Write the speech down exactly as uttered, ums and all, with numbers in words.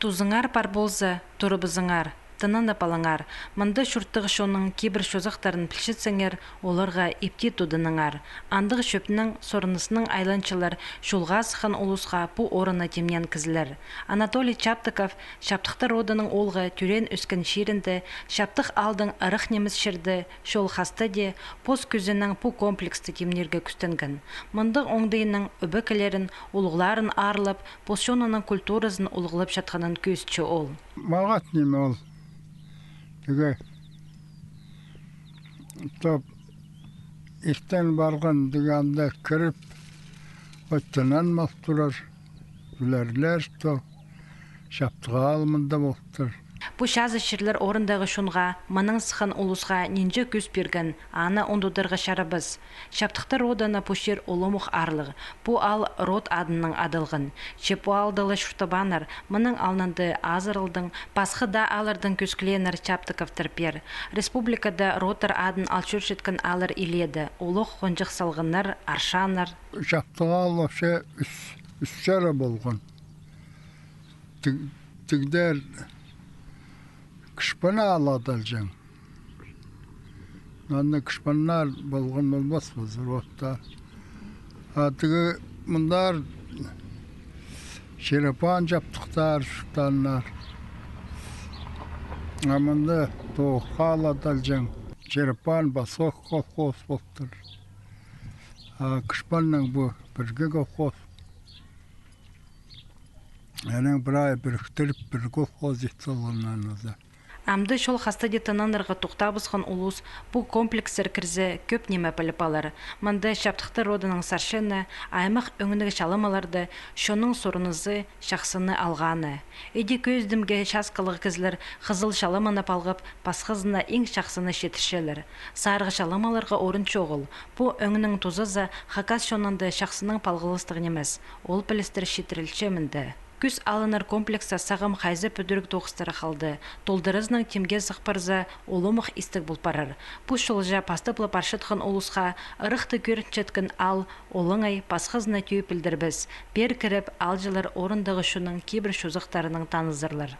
Тузыңар пар полза, турыбызыңар, тынанып алыңар. Мында чурттығ чонның кибір чозахтарын пілчетсеңер, оларға ипти тудыныңар. Андағ чӧпнің, сорнысының айланҷылар чолға сыххан улусха пу орынны тимнеен кізілер. Анатолий Чаптыков Чаптыхтар родының оолғы тӧреен-ӧскен чирінде, Чаптых аалдың ырах нимес чирде, чол хастади, пос кӧзенең пу комплексті тимнирге кӱстенген. Мындағ оңдайның ӧбекелерін, улуғларын аарлап, пос чонының культуразын улуғлап чатханын кӧзітче ол. Мағат ниме ол. Тігі топ иртен парған, тігі анда кіріп, оттанан мал турар. Пілерлер, то Чаптых аал мында полтыр. Пу чазы чирлер орындағы чонға, мынаң сыххан улусха нинҷе кӱс пирген, аны ундударға чарабас. Чаптыхтар родына пу чир улуғ аарлығ. Пу аал род адынаң адалған. Че пу аалда ла чуртабааннар, мынаң алнында Азыралдаң, пасха даа ааллардаң кӧскілееннер Чаптыковтар пеер. Республикада родтар адын ал чӧрчеткен ааллар илееде: Улуғ, Хонҷых, Салғаннар, Аршаннар. Чаптых аал вообще ӱс, ӱс чара полған. Тиг-, тигдер Кышпан аал адалҷаң. Анда Кышпаннар полған полбас па, Зырвоттар. А тігі мындар Черепан Чаптыхтар чуртааннар. А мында Тоғырхы аал адалҷаң. Черепан Басох колхоз полтыр. А Кышпанның пу пірге колхоз. Анаң прай піріктіріп, пір колхоз ит салғаннар нооза. Амды чол хастади тынанарға тохтабысхан улус пу комплекстер кірзе кӧп ниме піліп алар. Мында Чаптыхтар родының сарчаны аймах ӧңніг чалымаларда чонның сорнызы, чахсыны алғаны. Иди кӧзідімге часкалығ кізілер хызыл чалыманы палғап, пасхазына иң чахсыны читірчелер. Сарығ чалымаларға орын чоғыл. Пу ӧңнің тузазы хакас чонында чахсының палғалыстығ нимес. Ол пілістер читірілче мында. Кӱс алынар комплексте сағам хайзы пӱдіріг тоғыстары халды. Толдыразынаң тимге сых парза, улуғ истіг пол парар. Пу чолҷа пастап ла парчатхан улусха ырахты кӧрінчеткен аал олаңай, пасхазына тӧӧй пілдірбес. Пеер кіріп, аалҷылар орындағы чонның кибір чозахтарынаң танызарлар.